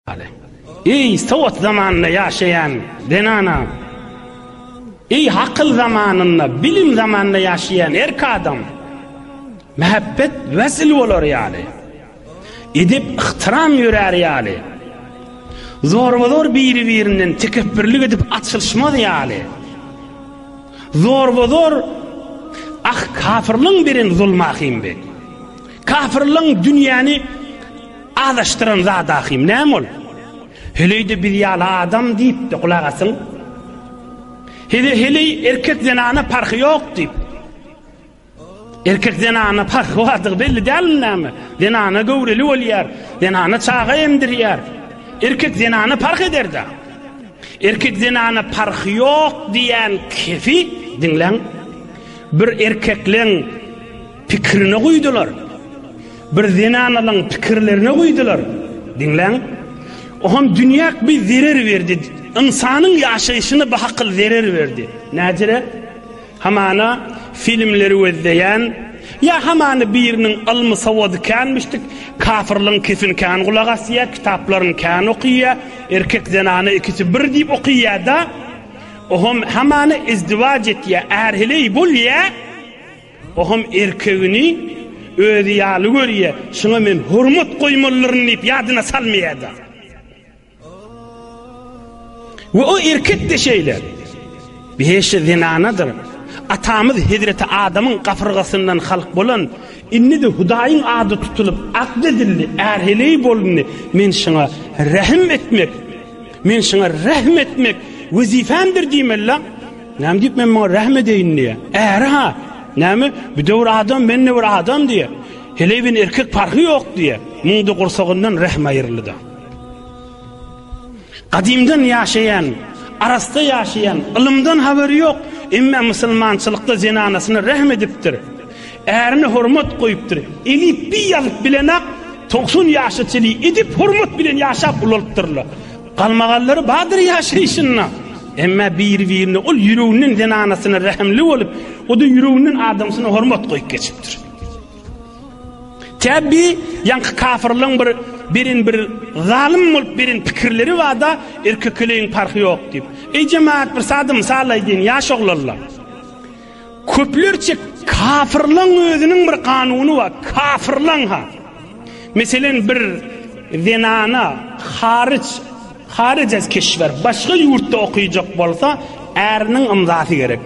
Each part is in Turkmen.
Eý, sowat zamanynda ýaşaýan zenana! Eý, akyl zamanynda, bilim zamanynda ýaşaýan erk adam! Mähebbet wesl bolar ýaly, edep-yhtyram ýörär ýaly, zorba-zor biri-birinden tekepbirlik edip açylyşmaz ýaly, zorba-zor ah, kafyrlyň beren zulmy ahym bi. Kafyrlyň dünýäni Azaşdyran zat ahym näme ol? Heleý-de biz ýaly adam diýipdi, gulak asyň. Hele heleý erkek zenana parhy ýok diýip. Erkek zenana parhy bardygy belli dälmi näme? Zenana göwreli bolýar, zenana çaga emdirýär. Erkek zenana parh eder-de. Erkek zenana parhy ýok diýen kefi diňläň. Bir erkekleň Pikirine guýdular. Bir zenanalaň pikirlerine guýdular. Diňläň. Oham dünýäk bir zerer berdi. Ynsanyň ýaşaýşyna bir hakyl zerer berdi. Näjere? Hamana filmleri gözleýän, ýa hamana biriniň ylmy sowady känmişdik, kafyrlyň kefini kän gulak asýa, kitaplaryny kän okyýa, erkek zenana ikisi bir diýip okyýa-da, oham hamana izdiwaç etýä, är-heleý bolýa, Oham erkegini özi ýaly görýä, şuňa men hormat goýmalydyryn diýip ýadyna salmaýa-da. We o erkek-de şeýle. Behişdi zenanadyr. Atamyz hezreti Adamyň gapyrgasyndan halk bolan, indi-de Hudaýyň ady tutulyp akt edildi, är-heleý bolundy, men şuňa rehim etmek, men şuňa rehm etmek wezipemdir diýmeli-la. Näme diýip men muňa rähm edeýin diýýär. Äri-ha, näme, bu-da bir adam, men-de bir adam diýýär. Heleý bilen erkek parhy ýok diýýär. Muň-da gursagyndan rähm aýryldy-da. Gadymdan ýaşaýan, arassa ýaşaýan, ylymdan habary ýok, emma musulmançylykda zenanasyna rähm edipdir. Ärine hormat goýupdyr. Elipbiý ýazyp bilenak, 90 ýaşa çenli edep-hormat bilen ýaşap ulalypdyrlar. Galmagallary bardyr ýaşaýşynda. Emma biri-birine ol ýüreginden zenanasyna rähimli bolup, o-da ýüreginden adamsyna hormat goýup geçipdir. Tä bi ýaňky kafyrlaň bir beren bir zalym bolup beren pikirleri barda, erkek-heleýiň parhy ýok diýip. Eý jemagat bir sada mysal aýdýyn, ýaş oglanlar. Köplerçe kafyrlaň özüniň bir kanuny bar, kafyrlaň ha. Meselen bir zenana haryç, haryç ez keşwer, başga ýurtda okyjak bolsa, äriniň ymzasy gerek.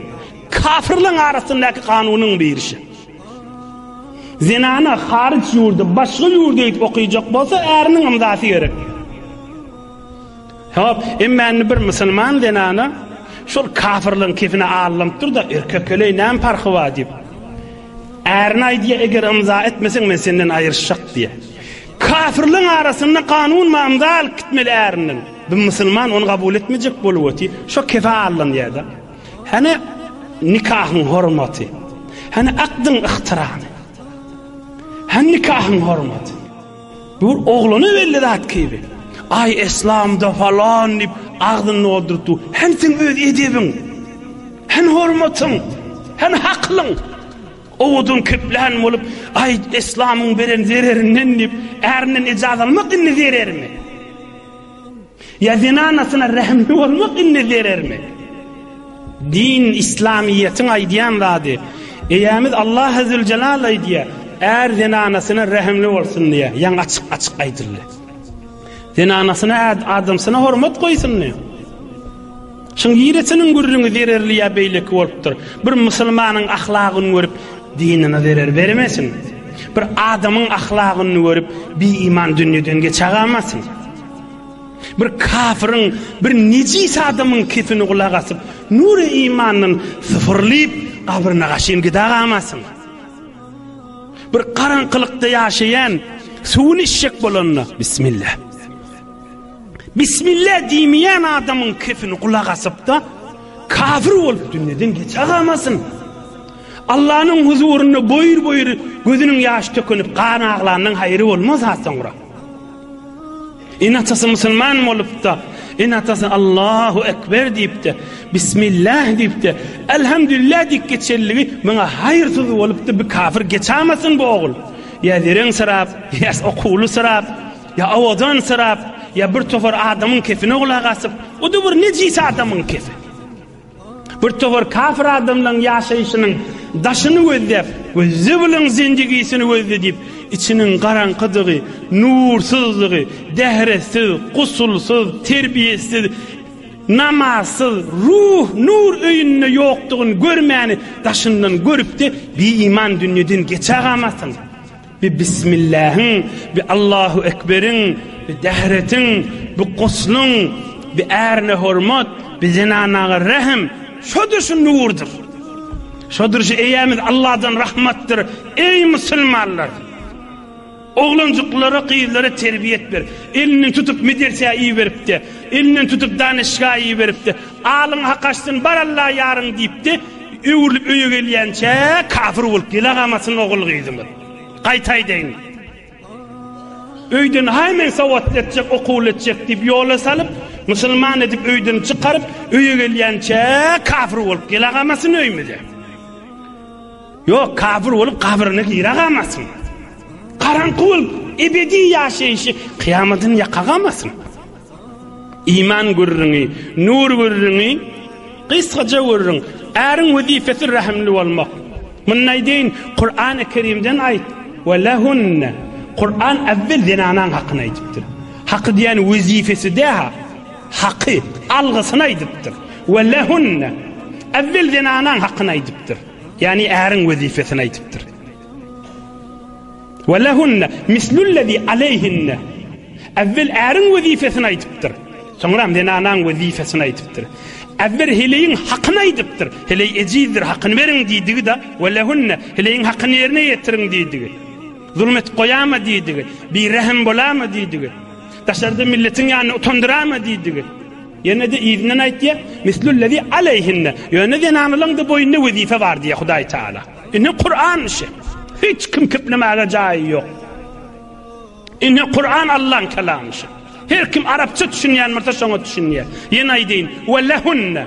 Kafyrlaň arasyndaky kanunyň birişi. Zenana haryç ýurda, başga ýurda gidip okyjak bolsa, äriniň ymzasy gerek. Hop, emma indi bir musulman zenana şol kafirligiň kefine allanyp dur-da, erkek-heleý näme parhy bar diýip. Ärine aýdýar, eger ymza etmeseň men senden aýryşjak diýýär. Kafirligiň arasynda kanun bar, ymza alyp gitmeli ärinden. Bir musulman ony kabul etmejek bolup otyr, şo kefe allanýar-da. Hany nikahyň hormaty? Hany akdyň yhtyramy? Hany nikahyň hormaty? Bu bir oglana belli zat kibi. Aý eslamda falan diýip agzyny dolduryp dur. Hem seň öz edebiň, hem hormatyň, hem haklyň. Owadan keplän bolup, aý eslamyň beren zererinden diýip, ärinden ejaz almak indi zerermi? Ýa zenanasyna rähimli bolmak indi zerermi? Din, islamyýetiň aýdýan zady. Eýämiz Allahy Züljelal aýdýar, är zenanasyna rähimli bolsun diýýär. Ýaňy açyk-açyk aýdyldy. Zenanasyna, adamsyna hormat goýsun diýýär. Şuň niresiniň gürrüňi zererli ýa beýleki bolupdyr? Bir musulmanyň ahlagyny görüp, dinine zerer bermesin. Bir adamyň ahlagyny görüp, biiman dünýeden geçägamasyn. Bir kafyryň, bir nejis adamyň kefini gulak asyp, nury imandan syfyrlyp, gabryna gaşyn gidägamasyn. Bir garaňkylykda ýaşaýan suwuny içjek bolanda, Bismillah. Bismillah diýmeýän adamyň kefini gulak asyp-da, kafir bolup dünýeden geçägamasyn. Allanyň huzurynda boýur-boýur gözüniň ýaşy tökünip, gan aglanyň haýry bolmaz ha soňra. Ene-atasy musulman bolupda, ene-atasy Allahu Ekber diýipde, Bismillah diýipde, Elhamdülillah diýip geçenligi muňa haýyrsyz bolupdy, bu kafir geçamasyn bu ogul. Ýa zereň syrap, ýa okuwly syrap, ýa owadan syrap, Ýa bir topar adamyň kefine gulak asyp, o-da bir nejis adamyň kefi. Bir topar kafir adamlaryň ýaşaýşynyň daşyny gözläp, gözle bulaň zendigisini gözle diýip, içiniň garaňkydygy, nursyzdygy, dähretsiz, gusulsyz, terbiýesiz, namazsyz, ruh, nur öýünde ýokdugyny görmäni daşyndan görüp-de, biiman dünýeden geçägamasyn. Bi Bismillähiň, bi Allahu Ekberiň, bi dähretiň, bi gusluň, bi ärine hormat, bi zenanaga rähm, şodur şu nurdur. Şodur şu eýämiz Allahdan rahmatdyr. Eý musulmanlar! Oglanjyklara, gyzlara terbiýet ber. Elinden tutup medersä iberipdi. Elinden tutup danışga iberipdi. Alyň hak açsyn, bar Allah ýaryň diýipdi. Öwrülip öýe gelýänçä kafir bolup gelegamasyn ogul gyzymyz. Gaýta aýdaýyn. Öýden haý men sowatly etjek, okuwly etjek diýip ýola salyp, musulman edip öýden çykaryp, öýe gelýänçä kafir bolup gelegamasyn öýümize. Ýok, kafir bolup gabryna giregamasyn. Garaňky bolup ebedi ýaşaýşy kyýamatyny ýakagamasyn. Iman gürrüňi, nur gürrüňi, gysgaja gürrüň. Äriň wezipesi rähimli bolmak. Munda aýdaýyn, Kurany Kerimden aýt, we lehunne. Kuran äwwel zenanaň hakyny aýdypdyr. Haky diýen wezipesi dä, haky, algysyny aýdypdyr. We lehunne. Äwwel zenanaň hakyny aýdypdyr. Ýagny äriň wezipesini aýdypdyr. We lehunne mislullezi aleýhinne. Äwwel äriň wezipesini aýdypdyr. Soňram zenanaň wezipesini aýdypdyr. Äwwel heleýiň hakyny aýdypdyr. Heleý ejizdir, hakyny beriň diýdigi-de, we lehunne, heleýiň hakyny ýerine ýetiriň diýdigi. Zulum edip goýama diýdigi. Birehim bolama diýdigi. Daşarda milletiň ýanynda utandyrama diýdigi. Ýene-de yzyndan aýtýar, mislullezi aleýhinne. Ýöne zenanalaryň-da boýnunda wezipe bar diýýär Hudaý Taala. Ine Kuran işi. Hiç kim keplemäge jaýy ýok. Ine Kuran Allaň kelamy işi. Her kim arapça düşünýän bolsa şoňa düşünýär. Ýene aýdaýyn, we lehunne.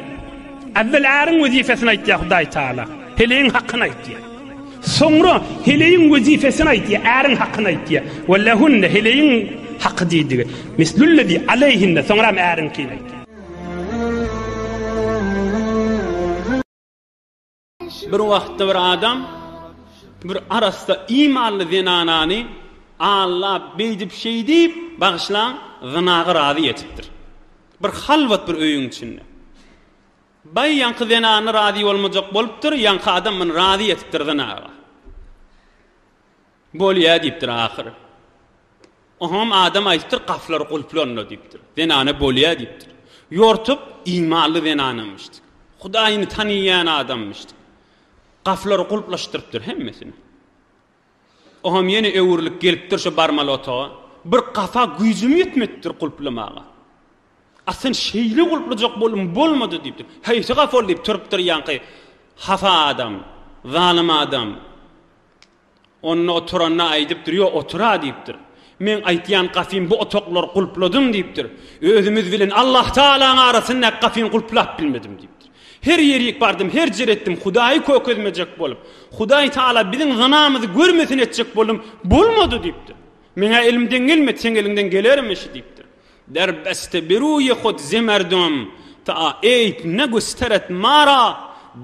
Äwwel äriň wezipesini aýtýar Hudaý Taala. Heleýiň hakyny aýtýar. Soňra heleýiň wezipesini aýtýar, äriň hakyny aýtýar. We lehunne heleýiň haky diýdigi. Mislullezi aleýhinne soňram äriňkini aýtýar. Bir wagtda bir adam bir arassa imanly zenanany allap beýdip şeýdip bagyşlaň zynaga razy etipdir. Bir halwat bir öýüň içinde. Baý ýaňky zenany razy bolmajak bolupdyr, ýaňky adam muny razy etipdir zynaga. Bolýa diýipdir ahyry. Oňam adam aýdypdyr, gapylar gulplanda diýipdir. Zenana bolýa diýipdir. Ýortup, imanly zenanamyşdyk. Hudaýyny tanyýan adammyşdyk. Gapylary gulplaşdyrypdyr hemmesini. Oňam ýene öwrülip gelipdir şo barmaly otaga. Bir gapa güýjüm ýetmedidir gulplamaga. A sen şeýle gulplajak boldum, bolmady diýipdir. Haýsy gap ol diýip turupdyr ýaňky hapa adam, zalym adam. Onda oturanda aýdypdyr, Ýok, otur-a diýipdir. Meň aýtýan gapym bu otaklary gulpladym diýipdir. Özümiz bilen Allahtagalaň arasyndaky gapyny gulplap bilmedim diýipdir. Her ýerik bardym, her jer etdim, Hudaýy kökezmejek bolup, Hudaý Tagala biziň zynamyzy görmesin etjek boldum, bolmady diýipdir. Meň-ä elimden gelmedi, seň eliňden gelermişi diýipdir. Der beste biruýi hud ze merdum ta eýp ne gusteret mara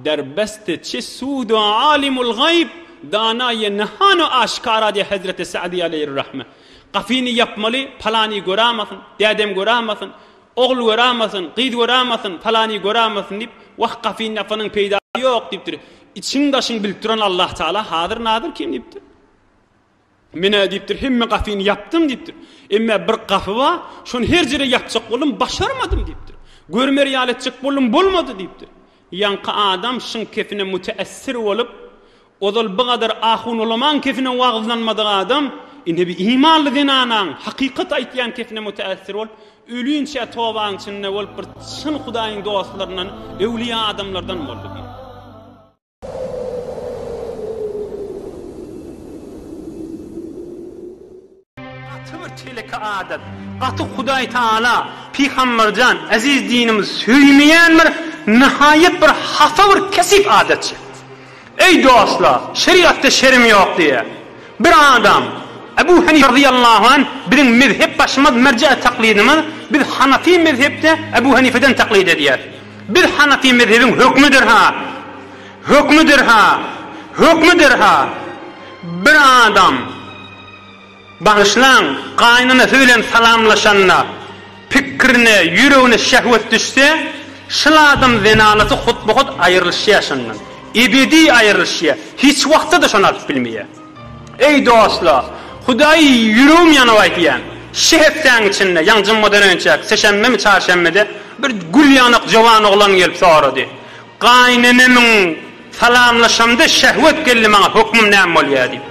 der beste çe sudu alimul gaýb danaýe nehanu aşkara diýýär Hezreti Sa'di aleýhir-rahme. Gapyny ýapmaly, palany göramasyn, dädem göramasyn, ogul göramasyn, gyz göramasyn, palany göramasyn diýip, wah gapyny ýapanyň peýdasy ýok diýipdir. Içiň-daşyň bilip duran Allah Taala hazyr-nazyr kim diýipdir. Men-ä diýipdir, hemme gapyny ýapdym diýipdir. Emme bir gapy bar, şony her ýere ýapjak boldum, başarmadym diýipdir. Görmer ýaly etjek boldum, bolmady diýipdir. Ýaňky adam şyň kefine müteessir bolup, ozal bu gadar ahun-ulamaň kefine wagyzlanmadyk adam, indi bir imanly zenanaň hakykat aýtýan kefine müteessir bolup, ölinçä tobaň içinde bolup bir çyn Hudaýyň dostlaryndan, öwlüýä adamlardan boldy diýipdir. Gaty bir teleke adat. Gaty Hudaý Taala, Pygamberjan, eziz dinimiz söýmeýän bir nihaýat bir hapa bir kesip adatçy. Eý dostlar, şerigatda şerim ýok diýýär. Bir adam. Ebu Hanife razyýallahu anh biziň mezhep başymyz, merje taklidimiz, biz Hanafi mezhepde Ebu Hanifeden taklid edýäris. Biz Hanafi mezhebiň hökmüdir ha! Hökmüdir ha! Hökmüdir ha! Bir adam, bagyşlaň, gaýynanasy bilen salamlaşanda, pikrine, ýüregine şehwet düşse, şul adam zenanasy hutba-hut aýrylyşýar şondan. Ebedi aýrylyşýar. Hiç wagtda-da şony alyp bilmeýär. Eý dostlar! Hudaýy ýüregim ýanyp aýdýan. Şi hepdäň içinde, ýaňy jummadan önçäk, seşenbemi, çarşenbede bir gül ýanak jowan oglan gelip sorady. Gaýynenemiň salamlaşamda şehwet geldi maňa hökmüm näme bolýar diýip.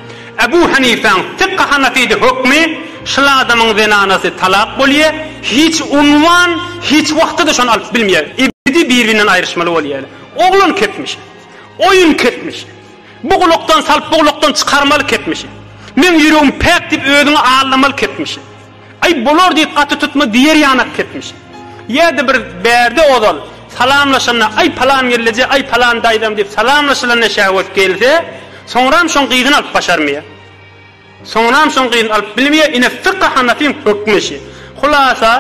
Ebu Hanifäň fykhy hanafide hökmi şul adamyň zenanasy talak bolýar, hiç unwan, hiç wagtda-da şony alyp bilmeýär. Ebedi bir-birinden aýryşmaly bolýarlar. Oglan ketmiş. Oýun ketmiş. Bu gulakdan salyp bu gulakdan çykarmaly ketmişi. Meň ýüregim päk diýip özüňi aldamaly ketmişi. Aý bolar diýip gaty tutma diýer ýanak ketmişi. Ýa-da bir bärde ozal salamlaşanda aý palan gelneje aý palan daýzam diýip salamlaşylanda şähwet gelse soňram şoň gyzyny alyp başarmaýar. Soňram şoň gyzyny alyp bilmeýär, ine fykh hanafyň hökmi şi. Hulasa,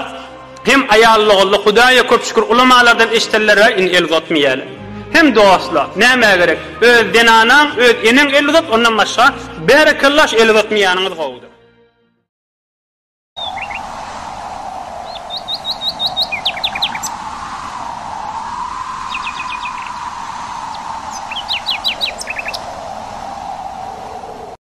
hem aýally-ogully, Hudaýa köp şükür ulamalardan eşidenler bar, indi el uzatmaýarlar. Hem dostlar, nämä gerek? Öz zenanaň, öz eneň el uzat, ondan başga, berekella şu el uzatmaýanyňyz gowudyr.